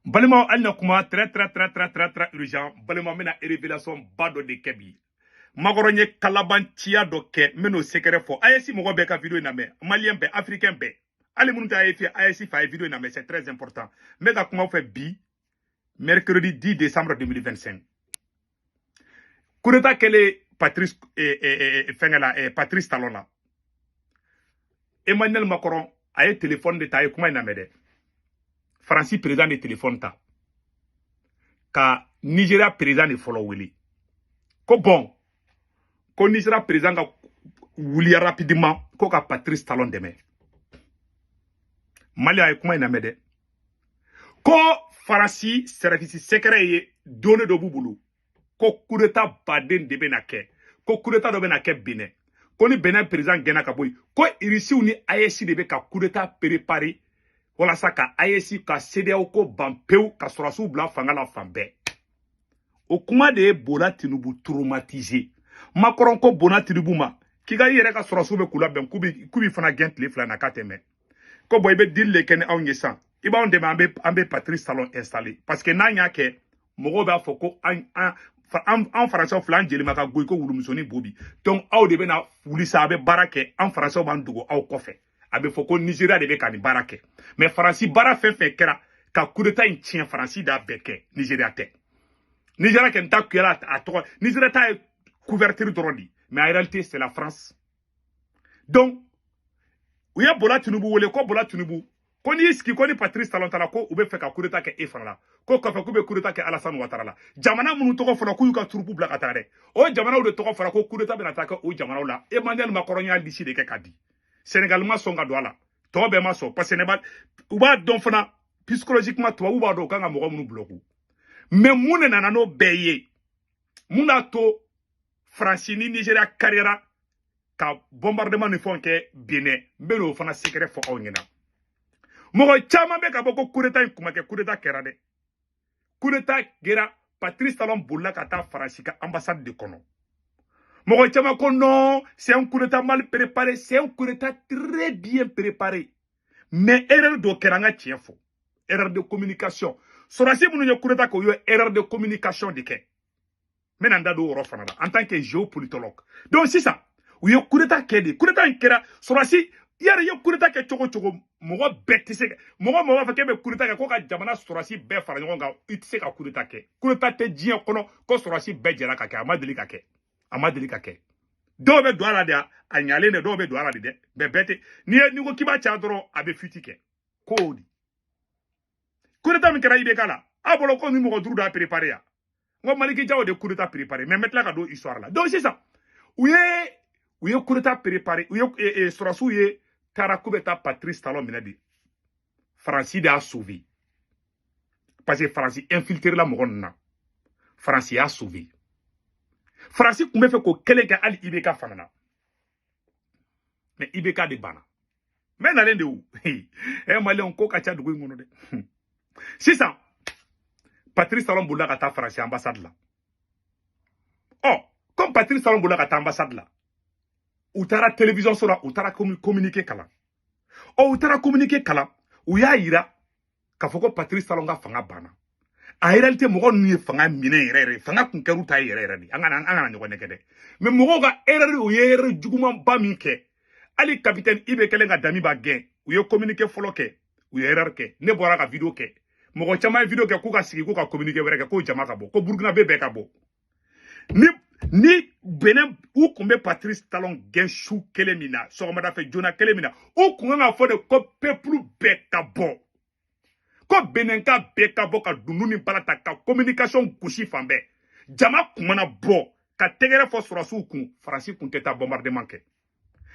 Balimaw, hali na kuma très très très très très très urgent. Balima, n bɛna révélation ba dɔ de kɛ bi. Macron ye kalabanciya dɔ kɛ, n bɛn'o secret fɔ. AES mɔgɔ bɛɛ ka vidéo in lamɛn, malien bɛɛ, africain bɛɛ, hali minnu tɛ AES, AES fɛ, a ye vidéo in lamɛn, c'est très important. N bɛ ka kuma aw fɛ bi, mercredi 10 décembre 2025. Coup d'état kɛlen Patrice fɛngɛ la, Patrice Talon la, Emmanuel Macron a ye téléphone de ta. A ye kuma in lamɛn dɛ. Faransi président de téléphone ta ka Nigeria président de fɔlɔ wele ko bon, ko Nigeria président ka wuli rapidement ko ka Patrice Talon dɛmɛ. Mali, a ye kuma in lamɛn dɛ. Ko Faransi service secret ye données dɔ b'u bolo ko coup d'état baden de bɛna kɛ, ko coup d'état dɔ bɛna kɛ Benin, ko ni Benin président gɛnna ka bɔ yen, ko Irisiw ni AES de bɛ ka coup d'état préparer walasa ka AES ka CEDEAO ko ban pewu, ka sɔrɔsiw bila fanga la fan bɛɛ. O kuma de ye Bola Tinubu traumatisé. Macron ko Bola Tinubu ma k'i ka i yɛrɛ ka sɔrɔsiw bɛ k'u labɛn, k'u bi fana gɛn tile 2 na k'a tɛ mɛn. Ko bon, i bɛ deal de kɛ ni anw ye sisan, i b'anw dɛmɛ, an bɛ Patrice Talon installé, parce que n'an y'a kɛ, mɔgɔw b'a fɔ ko an faransɛw filɛ, an jelima ka goyi ko wulumusonin bo bi. Donc aw de bɛna wuli sa, a bɛ baara kɛ, an faransɛw b'an dogo aw kɔfɛ. A bɛ fɔ ko Nigeria de bɛ ka nin baara kɛ, mais Faransi baara fɛn fɛn kɛra ka coup d'état in tiɲɛ, Faransi d'a bɛɛ kɛ, Nigeria tɛ. Nigeria kɛ n ta kuyala a tɔgɔ, Nigeria ta ye couverture dɔrɔn de, mais en réalité c'est la France. Donc u ye Bola Tinubu wele ko Bola Tinubu, ko n'i sigi ko ni Patrice Talon ta la, ko u bɛ fɛ ka coup d'état kɛ e fana la, ko kɔfɛ k'u bɛ coup d'état kɛ Alassane Ouattara la. Jamana minnu tɔgɔ fɔra k'u y'u ka troupe bila ka taa dɛ, o jamanaw de tɔgɔ fɔra ko coup d'état bɛna taa kɛ o jamanaw la. Emmanuel Macron y'a liste de kɛ ka di. Sénégal ma sɔn ka don a la, tɔw bɛɛ ma sɔn, parce que ne b'a u b'a dɔn fana psychologiquement, tubabu b'a dɔn u kan ka mɔgɔ minnu bloquer. Mais mun de nana n'o bɛɛ ye? Mun y'a to Faransi ni Nigéria kariyara ka bombardement ni fɛnw kɛ Benin? N bɛ n'o fana secret fɔ aw ɲɛna. Mɔgɔ caman bɛ ka bɔ ko coup d'état in kuma kɛ. Coup d'état kɛra dɛ, coup d'état kɛra. Patrice Talon bolila ka taa Faransi ka ambassade de kɔnɔ. Mɔgɔ caman ko non, c'est un coup d'état mal préparé. C'est un coup d'état très bien préparé, mais erreur dɔ kɛra. An ka tiɲɛ fɔ, erreur de communication. Sɔrɔdasi minnu ye coup d'état kɛ, u ye erreur de communication de kɛ. N bɛna n da don o yɔrɔ fana la en tant que géopolitologue. Donc sisan u ye coup d'état kɛ de, coup d'état in kɛra. Sɔrɔdasi yɛrɛ ye coup d'état kɛ cogo o cogo, mɔgɔ bɛɛ tɛ se ka mɔgɔ mɔgɔ b'a fɔ k'e bɛ coup d'état kɛ ko ka jamana sɔrɔdasi bɛɛ fara ɲɔgɔn kan, i tɛ se ka coup d'état kɛ. Coup d'état tɛ diɲɛ kɔnɔ ko sɔrɔdasi bɛɛ jɛra ka kɛ. A ma deli ka kɛ, a ma deli ka kɛ. Dɔw bɛ don a la de, a ɲalen de, dɔw bɛ don a la de dɛ, mais bɛɛ tɛ. N'i ye n'i ko k'i b'a caya dɔrɔn, a bɛ fuite kɛ. Ko di coup d'état min kɛra IBK la, a bolo ko ni mɔgɔ 5 de y'a préparé yan. N ko Maliki Jaw de coup d'état préparé, mais n bɛ tila ka don histoire la. Donc sisan u ye coup d'état préparé, u ye sɔrɔsiw ye taara k'u bɛ taa Patrice Talon minɛ de. Faransi de y'a sauvé, parce que Faransi infiltré la mɔgɔ ninnu na. Faransi y'a sauvé. Faransi tun bɛ fɛ k'o kelen kɛ hali IBK fana na, mais IBK de banna. N bɛ nalen de o. Ɛ, maliyɛnw, ko ka ca dugu in kɔnɔ dɛ. Sisan Patrice Talon bolila ka taa Faransi ambassade la. Ɔ, comme Patrice Talon bolila ka taa ambassade la, u taara télévision so la, u taara communiqué kalan. Ɔ, u taara communiqué kalan, u y'a yira k'a fɔ ko Patrice Talon ka fanga banna. En réalité, mɔgɔ ninnu ye fanga minɛ yɛrɛ yɛrɛ, fanga kun kɛr'u ta ye yɛrɛ yɛrɛ de. An kana ɲɔgɔn nɛgɛ dɛ. Mais mɔgɔw ka erreur, u ye erreur jugumanba min kɛ, hali capitaine IB kɛlen ka Damiba gɛn, u ye communiqué fɔlɔ kɛ, u ye erreur kɛ. Ne bɔra ka vidéo kɛ, mɔgɔ caman ye vidéo kɛ k'u ka sigi k'u ka communiqué wɛrɛ kɛ, k'o jama ka bɔ, ko Burukina bɛɛ ka bɔ. Ni Benin, u kun bɛ Patrice Talon gɛn su kelen min na, sɔgɔmada fɛ joona kelen min na, u kun kan ka fɔ de ko peuple bɛɛ ka bɔ, ko Beninka bɛɛ ka bɔ ka dunun ni bala ta ka communication gosi fan bɛɛ. Jama kun mana bɔ ka tɛgɛrɛ fɔ sɔrɔsiw kun, Faransi kun tɛ taa bombardement kɛ.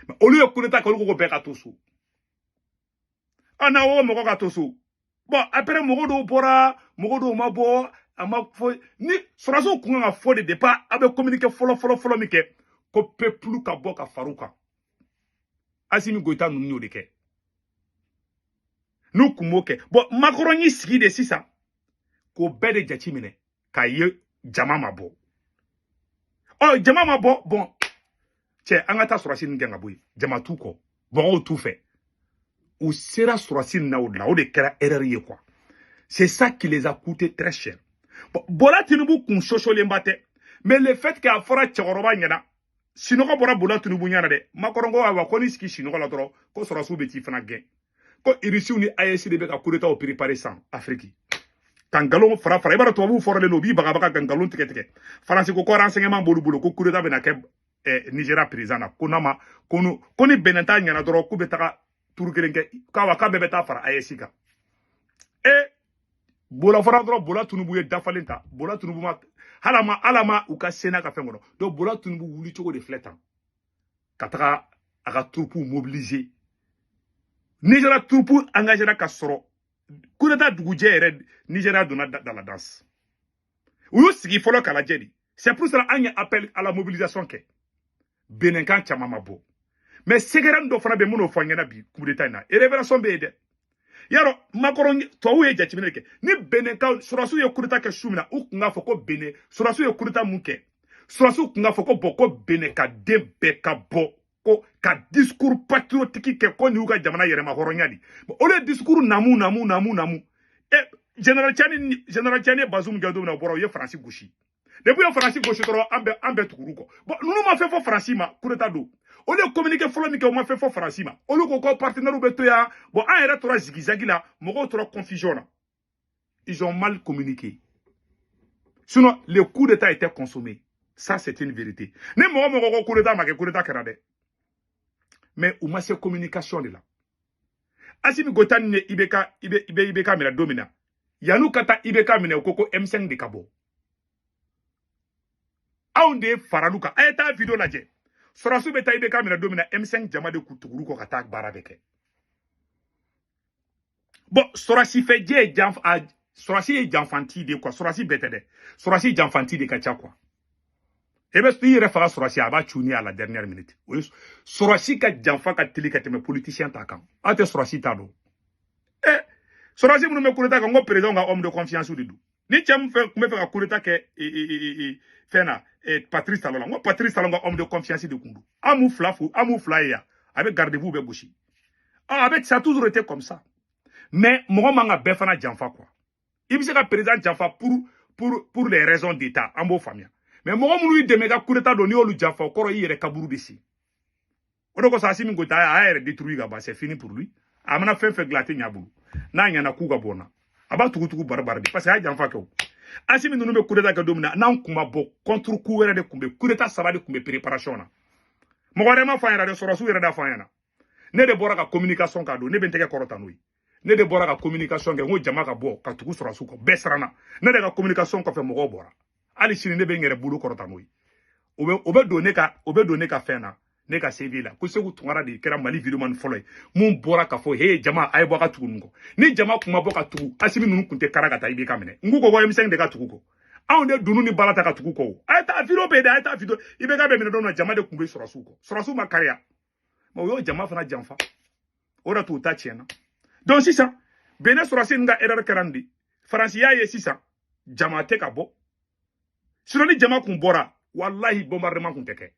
Mais olu ye coup d'état kɛ, olu ko ko bɛɛ ka to so. Ɔ, n'a ko mɔgɔ ka to so, bon, après mɔgɔ dɔw bɔra, mɔgɔ dɔw ma bɔ. A ma fɔ ni sɔrɔsiw kun kan ka fɔ de depuis a bɛ communiqué fɔlɔ fɔlɔ fɔlɔ min kɛ ko peuple ka bɔ ka far'u kan. Assimi Goïta ninnu y'o de kɛ. N'u kun b'o kɛ, bon, Macron y'i sigi de sisan k'o bɛɛ de jate minɛ k'a ye jama ma bɔ. Ɔ, jama ma bɔ, bon, cɛ, an ka taa sɔrɔsi ninnu gɛn ka bɔ yen, jama t'u kɔ, mɔgɔw t'u fɛ. U sera sɔrɔsi nin na o de la, o de kɛra erreur ye quoi. C'est ça qui les a coûté très cher. Bon, Bola Tinubu kun sosolenba tɛ, mais le fait que a fɔra cɛkɔrɔba ɲɛna, sinɔgɔ bɔra Bola Tinubu ɲɛna dɛ. Macron ko ayiwa, ko ni sigi sinɔgɔ la dɔrɔn, ko sɔrɔsiw bɛ t'i fana gɛn, ko Irisiw ni AES de bɛ ka coup d'état préparer san Afrique ka nkalon fara fara. I b'a dɔn, tubabuw fɔrɔlen don, u b'i bagabaga ka nkalon tigɛ tigɛ. Faransi ko renseignement b'olu bolo ko coup d'état bɛna kɛ Nigéria président na, ko n'a ma ko ni Benin ta ɲɛna dɔrɔn, k'u bɛ taga turu kelen kɛ, k'awa k'a bɛɛ bɛ taa fara AES kan. E Bola fɔra dɔrɔn, Bola Tinubu ye dafalen ta. Bola Tinubu ma hala ma ala ma u ka Sénat ka fɛn kɔnɔ. Donc Bola Tinubu wuli cogo de filɛ tan, ka taga a ka troupe mobiliser. Nigéria troupe engagé ka sɔrɔ coup d'état dugujɛ yɛrɛ, Nigéria donna dans la danse. U y'u sigi fɔlɔ k'a lajɛ de. C'est pour cela an ye appel à la mobilisation kɛ. Beninkan caman ma bɔ, mais secret dɔ fana bɛ yen minnu fɔ an ɲɛna bi. Coup d'état in na, révélation bɛ yen dɛ. Yarɔ, Macron, tubabuw ye jateminɛ kɛ ni Beninkaw sɔrɔsiw ye coup d'état kɛ su min na, u kun k'a fɔ ko Benin sɔrɔsiw ye coup d'état mun kɛ, sɔrɔsiw kun k'a fɔ ko bɔn, ko Benin ka den bɛɛ ka bɔ, ko ka discours patriotique kɛ, ko nin y'u ka jamana yɛrɛma hɔrɔnya de. Olu ye discours namu namu namu namu. E général Tiani, général Tiani ye Bazoum gɛn don min na, o bɔra, u ye Faransi gosi. Depuis ye Faransi gosi dɔrɔn, an bɛɛ tugur'u kɔ. Bon, ninnu ma fɛn fɔ Faransi ma. Coup d'état don, olu ye communiqué fɔlɔ min kɛ, u ma fɛn fɔ Faransi ma. Olu ko ko partenaires bɛ to yan. Bon, an yɛrɛ tora zigzag la, mɔgɔw tora confusion na. Ils ont mal communiqué, sinon le coup d'état était consommé. Ça, c'est une vérité. Ni mɔgɔ mɔgɔ ko coup d'état ma kɛ, coup d'état kɛra dɛ, mais u ma se communication de la. Assimi Goïta ni IBK, IB, IBK minɛ don min na, yan'u ka taa IBK minɛ, u ko ko M5 de ka bɔ. Anw de ye faral'u kan. A ye taa vidéo lajɛ. Sɔrɔsiw bɛ taa IBK minɛ don min na, M5 jama de k'u tugur'u kɔ ka taa baara bɛɛ kɛ. Bon, sɔrɔsi fɛ jɛ ye janfa, sɔrɔsi ye janfanti de quoi. Sɔrɔsi bɛɛ tɛ dɛ, sɔrɔsi janfanti de ka ca quoi. E bɛ i yɛrɛ faga sɔrɔsi, a b'a cu ni à la dernière minute. O ye sɔrɔsi ka janfa ka teli ka tɛmɛ politicien ta kan. Aw tɛ sɔrɔsi ta dɔn. Ɛ sɔrɔsi minnu bɛ coup d'état kɛ, n ko président ka homme de confiance de don. Ni cɛ min fɛ tun bɛ fɛ ka coup d'état kɛ fɛn na, Patrice Talon la, n ko Patrice Talon ka homme de confiance de kun don. An m'u fila fo, an m'u fila ye yan, a bɛ garde-fou bɛɛ gosi. Ah, a bɛ, ça a toujours été comme ça. Mais mɔgɔ man ka bɛɛ fana janfa quoi. I bɛ se ka président janfa pour les raisons d'état, an b'o faamuya. Mais mɔgɔ minnu y'i dɛmɛ ka coup d'état don, n'i y'olu janfa, o kɔrɔ i yɛrɛ kaburu de sen. O de kosɔn Assimi Goïta a y'a yɛrɛ détruit ka ban. C'est fini pour lui. A mana fɛn fɛn dilan, a tɛ ɲɛ a bolo. N'a ɲɛna, k'u ka bɔ n na, a b'a tugu-tugu bari bari de, parce que a ye janfa kɛ. O Assimi ninnu bɛ coup d'état kɛ don min na, n'an kun ma bɔ, contre coup wɛrɛ de kun bɛ, coup d'état saba de kun bɛ préparation na. Mɔgɔ wɛrɛ ma fɔ an ɲɛna dɛ, sɔrɔsiw yɛrɛ da fɔ an ɲɛna. Ne de bɔra ka communication k'a don, ne bɛ n tɛgɛ kɔrɔta n'o ye. Ne de bɔra ka communication kɛ n ko jama ka bɔ ka tugu sɔrɔsiw kɔ. Bɛɛ siranna. Ne de ka communication kɔfɛ, mɔgɔw bɔra. Hali sini ne bɛ n yɛrɛ bolo kɔrɔta n'o ye. O bɛ don ne ka, o bɛ don ne ka fɛn na, ne ka CV la, ko Segu Tunkara de kɛra Mali vidéoman fɔlɔ ye mun bɔra ka fɔ: he, jama, a ye bɔ a ka tugu ninnu kɔ. Ni jama kun ma bɔ ka tugu Assimi ninnu kun tɛ kara ka taa IBK minɛ. N k'u ko ko M5 de ka tugu kɔ. Anw de dunun ni baara ta ka tugu kɔ. O a ye taa vidéo bɛ yen dɛ, a ye taa vidéo. IBK bɛ minɛ don min na, jama de kun bɛ sɔrɔsiw kɔ. Sɔrɔsiw ma kariya, mais o y'o jama fana janfa, o de t'u ta tiɲɛna. Donc sisan Benin sɔrɔsi ninnu ka erreur kɛra nin de. Faransi y'a ye sisan jama tɛ ka bɔ. Sinon ni jama kun bɔra, walahi, bombardement kun tɛ kɛ.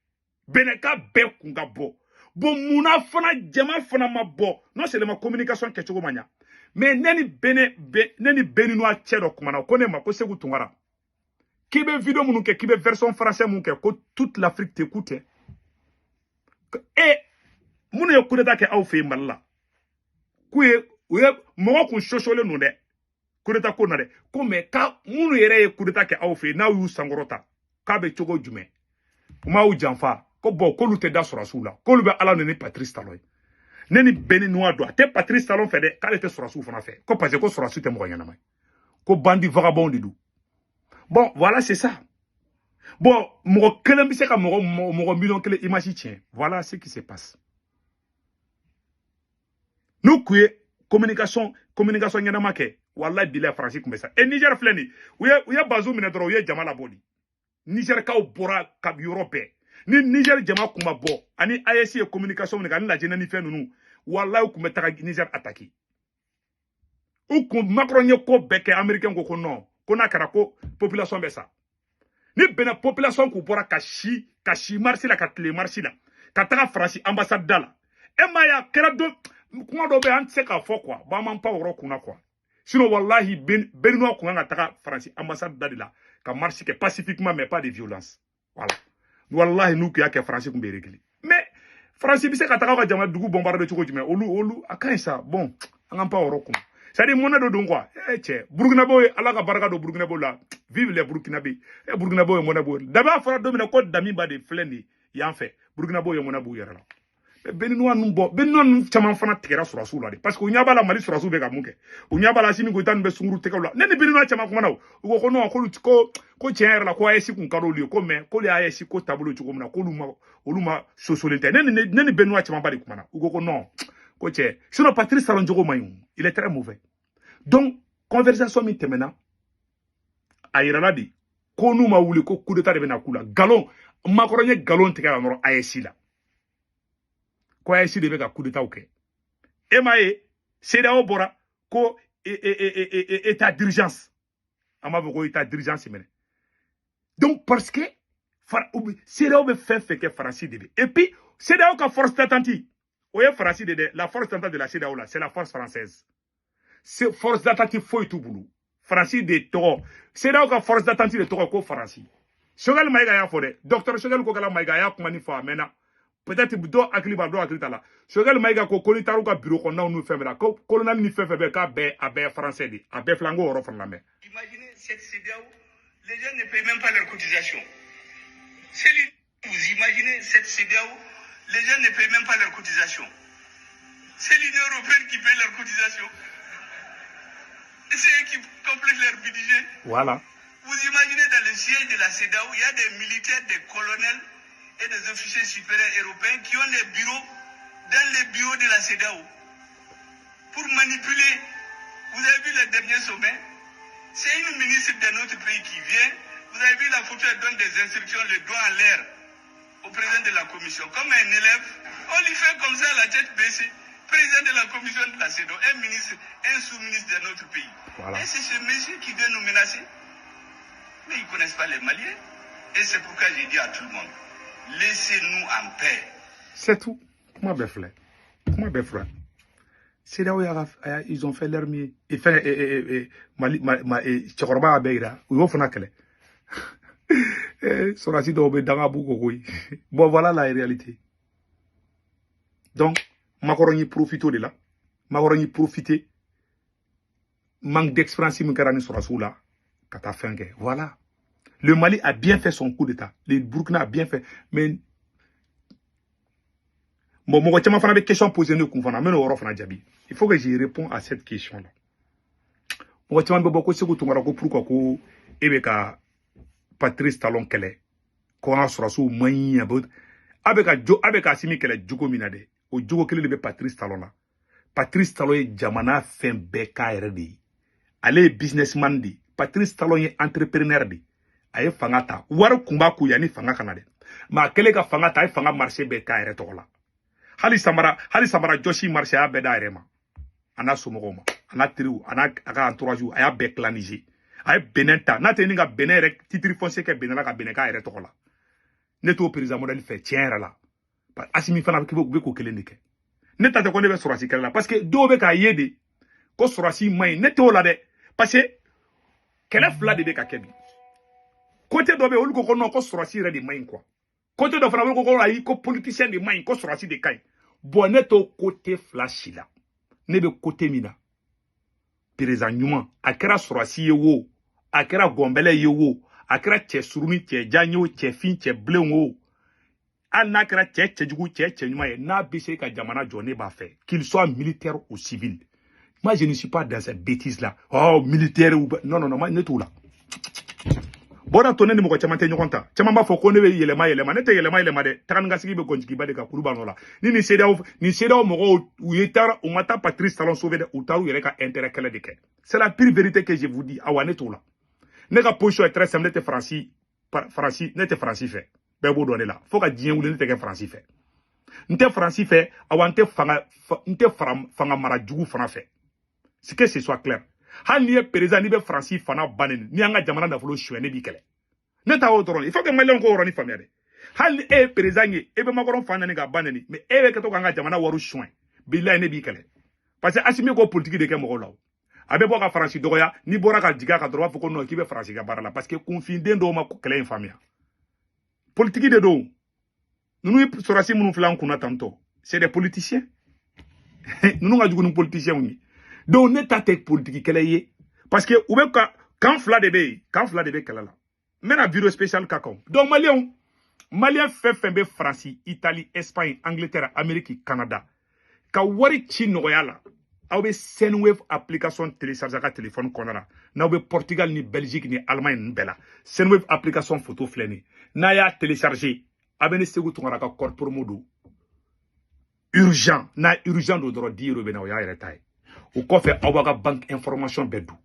Benɛka bɛɛ kun ka bɔ. Bon, munna fana jama fana ma bɔ? Non seulement communication kɛcogo ma ɲa, mais ne ni Bene ne ni Béninois cɛ dɔ kumana, ko ne ma ko Segu Tunkara, k'i bɛ vidéo minnu kɛ, k'i bɛ version français mun kɛ, ko toute l'Afrique t'écoute. E minnu ye coup d'état kɛ aw fɛ yen Mali la, k'u ye u ye mɔgɔ kun sosolen don dɛ coup d'état ko na dɛ, ko mais ka minnu yɛrɛ ye coup d'état kɛ aw fɛ yen, n'aw y'u sankɔrɔta, k'a bɛ cogo jumɛn? U m'aw janfa? Ko bɔn, k'olu tɛ da sɔrɔsiw la, k'olu bɛ Ala ni Patrice Talon ye. Ne ni Béninois don, a tɛ Patrice Talon fɛ dɛ, k'ale tɛ sɔrɔsiw fana fɛ, ko parce que ko sɔrɔsiw tɛ mɔgɔ ɲɛnama ye, ko bandit vagabond de don. Bon, voilà, c'est ça. Bon, mɔgɔ kelen bɛ se ka mɔgɔ 1 million image tiɲɛ. Voilà ce qui se passe. N'u kun ye communication ɲɛnama kɛ, walahi bilahi, Faransi kun bɛ sa. E Niger filɛ nin, u ye Bazoum minɛ dɔrɔn, u ye jama labɔ de. Nigerkaw bɔra ka yɔrɔ bɛɛ. Ni Niger jama kun ma bɔ, ani AES ye communication minɛ ka ni lajɛ ni fɛn ninnu, walahi, u kun bɛ taga Niger attaquer. U kun Macron ye ko bɛɛ kɛ, américain ko ko non, ko n'a kɛra ko population bɛ sa. Ni bɛnna population k'u bɔra ka si marche la, ka tile marche la, ka taga Faransi ambassade da la. E m'a ye, a kɛra don kuma dɔ bɛ yen, an tɛ se k'a fɔ quoi. Bon, an m'an pan o yɔrɔ kunna quoi. Sinon wallahi Béninois kun kan ka taga Faransi ambassade da de la ka marche kɛ pacifiquement, mais pas de violence. Voilà, wallahi n'u kun y'a kɛ, Faransi kun bɛ reculer. Mais Faransi bɛ se ka taga aw ka jamana dugu bombarder cogo jumɛn? Olu a ka ɲi sa. Bon, an k'an pan o yɔrɔ kunna, c'est à dire mɔnɛ dɔ don quoi. Eh cɛ, Burkinabé ye, Ala ka barika don Burkinabé la. Vive les Burkinabé. Eh, Burkinabé ye mɔnɛ b'o dabi. A fɔra don min na ko Damiba de filɛ nin ye yan fɛ, Burkinabé ye mɔnɛ b'u yɛrɛ la. Mais Béninois ninnu, bɔ Béninois ninnu caman fana tigɛra sɔrɔsiw la de, parce que u ɲɛ b'a la Mali sɔrɔsiw bɛ ka mun kɛ, u ɲɛ b'a la Assimi Goïta ninnu bɛ sunkuru tɛgɛw la. Ne ni Béninois caman kumana, o u ko ko non, k'olu ko tiɲɛ yɛrɛ la ko AES kun ka d'olu ye, ko mais k'olu ye AES ko taabolo cogo min na, k'olu ma olu ma sosolen tɛ. Ne ni Béninois caman ba de kumana, u ko ko non, ko cɛ, sinon Patrice Talon jogo man ɲi, il est très mauvais. Donc conversation min tɛmɛna, a yirala de ko n'u ma wuli, ko coup d'état de bɛna k'u la. Galon Macron ye galon tigɛ ka nɔrɔ AES la, ko AES de bɛ ka coup d'état kɛ. E m'a ye, CEDEAO bɔra ko état d'urgence, an b'a fɔ ko état d'urgence minɛ. Donc parce que CEDEAO bɛ fɛn fɛn kɛ, Faransi de bɛ. Et puis CEDEAO ka force d'attente, o ye Faransi de dɛ. La force d'attente de la CEDEAO la, c'est la force française. C'est force d'attente foyi t'u bolo, Faransi de tɔgɔ. CEDEAO ka force d'attente de tɔgɔ ko Faransi. Choguel Maïga y'a fɔ dɛ, docteur Choguel Kokalla Maïga, a y'a kuma ni fɔ a mɛnna. Peut-être dɔw hakili b'a, dɔw hakili t'a la. Choguel Maïga ko n'i taar'u ka bureau kɔnɔnaw n'u fɛn fɛn la, ko colonel ni fɛn fɛn bɛ, k'a bɛɛ, a bɛɛ ye français de, a bɛɛ filɛ. An k'o yɔrɔ fana lamɛn. Imaginez cette CEDEAO, les gens ne payent même pas leurs cotisations. Vous imaginez cette CEDEAO, les gens ne payent même pas leurs cotisations. C'est l'Union européenne qui paye leurs cotisations. Et c'est eux qui complètent leur budget. Voilà. Vous imaginez, dans le siège de la CEDEAO, il y a des militaires, des colonels et des officiers supérieurs européens qui ont des bureaux dans les bureaux de la CEDEAO pour manipuler. Vous avez vu le dernier sommet? C'est une ministre d'un autre pays qui vient. Vous avez vu la photo, elle donne des instructions, le doigt en l'air au président de la commission. Comme un élève, on lui fait comme ça, la tête baissée. Président de la commission de la CEDEAO, un ministre, un sous-ministre d'un autre pays. Voilà. Et c'est ce monsieur qui vient nous menacer. Mais ils ne connaissent pas les Maliens. Et c'est pourquoi j'ai dit à tout le monde, laissez-nous en paix. C'est tout. Kuma bɛɛ filɛ, kuma bɛɛ filɛ. CEDEAO y'a ka, ils ont fait leur mieux. Et fɛn Mali ma cɛkɔrɔba y'a bɛɛ yira, u y'o fana kɛlɛ. Sɔrɔdasi dɔw bɛ danga b'u kɔ koyi. Bon, voilà la réalité. Donc Macron y'i profité de la, Macron y'i profité manque d'expérience min kɛra ni sɔrɔdasiw la ka taa fɛn kɛ. Voilà, le Mali a bien fait son coup d'état, le Burkina a bien fait, mais bon, mɔgɔ caman fana bɛ question poser ne kun fana, n bɛ n'o yɔrɔ fana jaabi. Il faut que j'y réponds à cette question là. Mɔgɔ caman bɛ bɔ ko Sékou Tounkara, ko pourquoi ko e bɛ ka Patrice Talon kɛlɛ, ko an ka sɔrɔdasiw man ɲi, a bɛ ka jo, a bɛ ka Assimi kɛlɛ jogo min na dɛ, o jogo kelen de bɛ Patrice Talon na. Patrice Talon ye jamana fɛn bɛɛ k'a yɛrɛ de ye, ale ye businessman de ye. Patrice Talon ye entrepreneur de ye. A ye fanga ta, wari kun b'a kun yanni fanga ka na dɛ, mais a kɛlen ka fanga ta, a ye fanga marché bɛɛ k'a yɛrɛ tɔgɔ la. Hali samara jɔsi marché, a y'a bɛɛ d'a yɛrɛ ma, a n'a somɔgɔw ma, a n'a teriw, a n'a a ka entourage, a y'a bɛɛ claniser. A ye Benin ta, n'a tɛ ni ka Benin yɛrɛ titre foncier kɛ Benin la, ka Benin k'a yɛrɛ tɔgɔ la. Ne t'o président modèle fɛ tiɲɛ yɛrɛ la. Assimi fana bɛ k'o kelen de kɛ. Ne ta tɛ ko ne bɛ sɔrɔsi kɛlɛ la, parce que dɔw bɛ k'a ye de ko sɔrɔsi man ɲi. Ne t'o la dɛ, parce que kɛlɛ fila de bɛ ka kɛ bi. Côté dɔ bɛ yen, olu ko ko non, ko sɔrɔsi yɛrɛ de man ɲi quoi. Côté dɔ fana, olu ko ko ayi, ko politicien de man ɲi, ko sɔrɔsi de ka ɲi. Bon, ne t'o côté fila si la. Ne bɛ côté min na, président ɲuman, a kɛra sɔrɔsi ye wo, a kɛra gɔnbɛlɛ ye wo, a kɛra cɛ surun ni cɛ jan ye o, cɛ fin, cɛ bilen o, hali n'a kɛra cɛ cɛjugu, cɛ cɛ ɲuman ye, n'a bɛ se ka jamana jɔ, ne b'a fɛ, qu'il soit militaire ou civil. Moi, je ne suis pas dans cette bêtise là oh, militaire ou non, non, non, ne t'o la. Bɔra to ne ni mɔgɔ caman tɛ ɲɔgɔn ta. Caman b'a fɔ ko ne bɛ yɛlɛma yɛlɛma. Ne tɛ yɛlɛma yɛlɛma dɛ. Taga ni ka segin bɛ gɔnjigiba de kan kuluba nɔ la. Ni nin CEDEAO, nin CEDEAO mɔgɔw, u ye taara, u ma taa Patrice Talon sauver dɛ, u taara u yɛrɛ ka intérêt kɛlɛ de kɛ. C'est la pure vérité que je vous dis. Awa, ne t'o la. Ne ka position est très simple. Ne tɛ Faransi, Faransi, ne tɛ Faransi fɛ, bɛɛ b'o dɔn ne la. Fo ka diɲɛ wuli, ne tɛ kɛ Faransi fɛ. N tɛ Faransi fɛ. Awa, n tɛ fanga, n tɛ fanga mara jugu fana fɛ. C'est que ce soit clair. Hali n'i ye président, n'i bɛ Faransi fana bannen, n'i y'an ka jamana nafolo suɲɛ, ne b'i kɛlɛ. Ne ta y'o dɔrɔn. Il faut que Maliyɛnw k'o yɔrɔnin faamuya dɛ. Hali ni e ye président ye, e bɛ Macron fa nɛni ka ba nɛni, mais e bɛ kɛ to k'an ka jamana wari suɲɛ, bilayi, ne b'i kɛlɛ, parce que Assimi ko politique de kɛ mɔgɔw la o. A bɛ bɔ ka Faransi dɔgɔya. N'i bɔra ka jigin a kan dɔrɔn, u b'a fɔ ko non, k'i bɛ Faransi ka baara la, parce que kunfinden dɔw ma kɛlɛ in faamuya. Politique de don. Ninnu ye sɔrɔdasi minnu filɛ an kunna tantɔ, c'est des politiciens. Ninnu ka jugu ni politiciens ye. Donc ne ta tɛ politique kɛlɛ ye, parce que u bɛ ka kan fila de bɛ yen, kan fila de bɛ kɛlɛ la. N bɛna vidéo spéciale ka kan. Donc Maliyɛnw, Maliyɛn fɛn fɛn bɛ Faransi, Italie, Espagne, Angleterre, Amérique, Canada, ka wari ci nɔgɔya la, aw bɛ Sendwave application télécharger a ka téléphone kɔnɔ la. N'aw bɛ Portugal ni Belgique ni Allemagne ninnu bɛɛ la, Sendwave application photo filɛ nin ye. N'a y'a télécharger, a bɛ ne Segu Tunkara ka code promo don urgent. N'a urgent don dɔrɔn, 10 euros bɛ na, o y'a yɛrɛ ta ye. O kɔfɛ, aw b'a ka banque information bɛɛ don.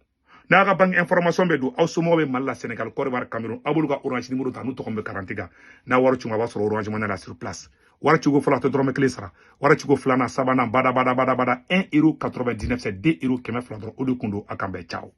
N'a ka banque information bɛ don, aw somɔgɔw bɛ Mali la, Sénégal, Côte d'Ivoire, Cameroun, aw b'olu ka Orange numéro ta n'u tɔgɔ bɛ carte kan. N'a wari cun, a b'a sɔrɔ Orange Money la sur place. Wari ciko fɔlɔ, a tɛ dɔrɔmɛ kelen sara. Wari ciko filanan, sabanan, bada bada bada bada, 1 euro 99, c'est 2 euro 200 dɔrɔn. O de kun don. A kan bɛn, ciao.